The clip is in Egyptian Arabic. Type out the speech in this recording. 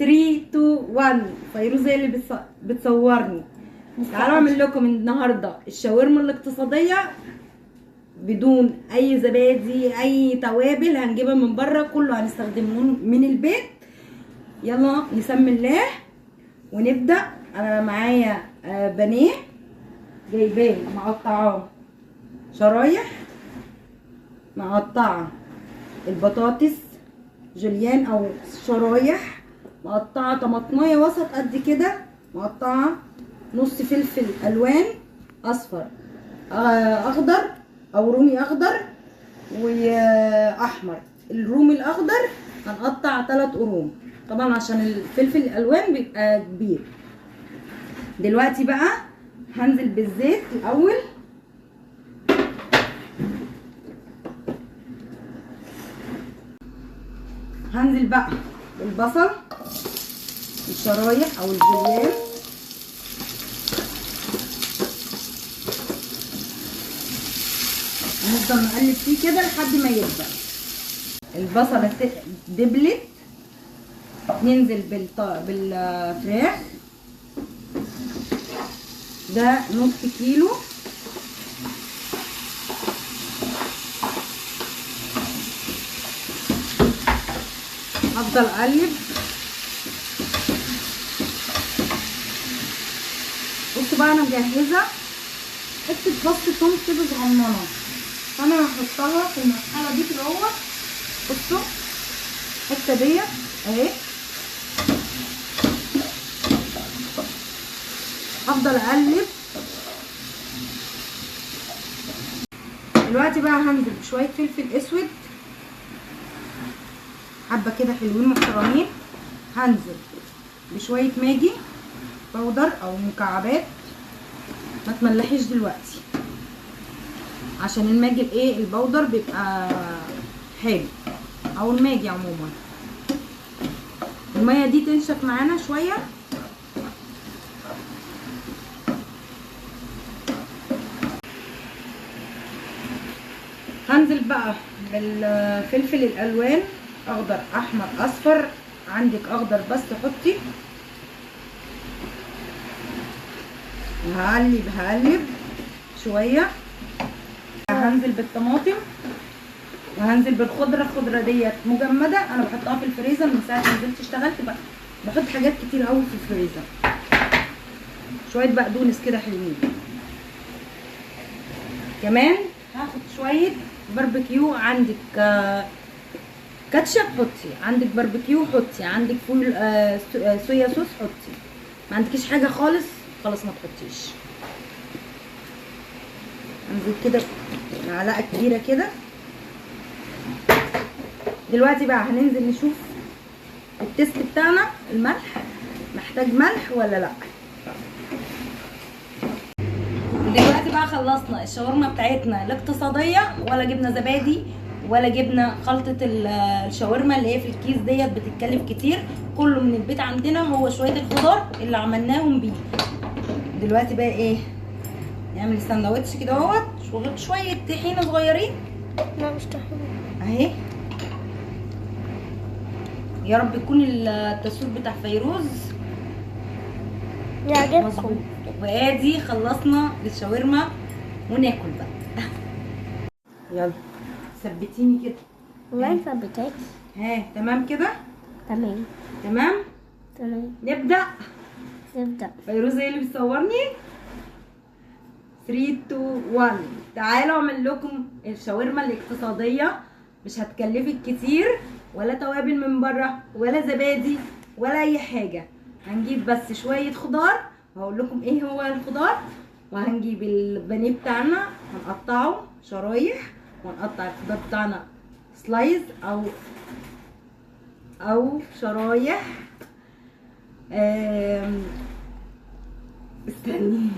3 2 1. فيروز هي اللي بتصورني. تعالوا اعمل لكم النهارده الشاورما الاقتصادية بدون اي زبادي، اي توابل هنجيبها من بره، كله هنستخدمه من البيت. يلا نسمي الله ونبدا. انا معايا بانيه جايباه مقطعاه شرايح، مقطعه البطاطس جوليان او شرايح، مقطعه طماطميه وسط قد كده، مقطعه نص فلفل الوان اصفر اخضر او رومي اخضر واحمر. الرومي الاخضر هنقطع 3 قرون طبعا عشان الفلفل الالوان بيبقى كبير. دلوقتي بقى هنزل بالزيت الاول. هنزل بقى بالبصل الشرايح او الجوليان، نفضل نقلب فيه كده لحد ما يدبل. البصله دبلت، ننزل بالفراخ. ده نص كيلو. هفضل اقلب. بصوا بقى انا مجهزة حتة فص توم كده صغننه، فانا هحطها في المرحلة دي كده اهو. بصوا الحتة دي اهي، هفضل اقلب. دلوقتي بقى هنزل بشوية فلفل اسود، حبه كده حلوين محترمين. هنزل بشوية ماجي powder او مكعبات، ما تملحيش دلوقتي عشان الماجي الايه ال powder بيبقى حلو، او الماجي عموما. المية دي تنشف معانا شوية. هنزل بقى بالفلفل الالوان اخضر احمر اصفر، عندك اخضر بس حطي. وهقلب هقلب شوية. هنزل بالطماطم وهنزل بالخضره. الخضرة ديت مجمده، انا بحطها في الفريزر من ساعة ما نزلت اشتغلت بقى، بحط حاجات كتير قوي في الفريزر. شوية بقدونس كده حلوين. كمان هاخد شوية باربيكيو. عندك كاتشب حطي، عندك باربيكيو حطي، عندك فول soya sauce حطي. ما عندكيش حاجة خالص خلاص ما تحطيش. انزل كده معلقه كبيرة كده. دلوقتي بقى هننزل نشوف ال taste بتاعنا، الملح محتاج ملح ولا لا. دلوقتي بقى خلصنا الشاورما بتاعتنا الاقتصادية، ولا جبنا زبادي ولا جبنا خلطه الشاورما اللي هي في الكيس ديت بتتكلف كتير. كله من البيت عندنا، هو شوية الخضار اللي عملناهم بيه. دلوقتي بقى ايه، نعمل سندوتش كده اهوت، شوية طحينه صغيرين. لا مش طحينه اهي. يا رب يكون التصوير بتاع فيروز يعجبكم. وادي خلصنا الشاورما وناكل بقى. يلا ثبتيني كده. والله ثبتك. ها تمام كده؟ تمام تمام تمام. نبدا نبدا. فيروز هي اللي بتصورني. 3 2 1. تعالوا اعمل لكم الشاورما الاقتصادية، مش هتكلفك كتير، ولا توابل من بره ولا زبادي ولا اي حاجة. هنجيب بس شوية خضار، وهقول لكم ايه هو الخضار. وهنجيب البانيه بتاعنا هنقطعه شرايح، وهنقطع الخضار بتاعنا slice او شرايح. استني.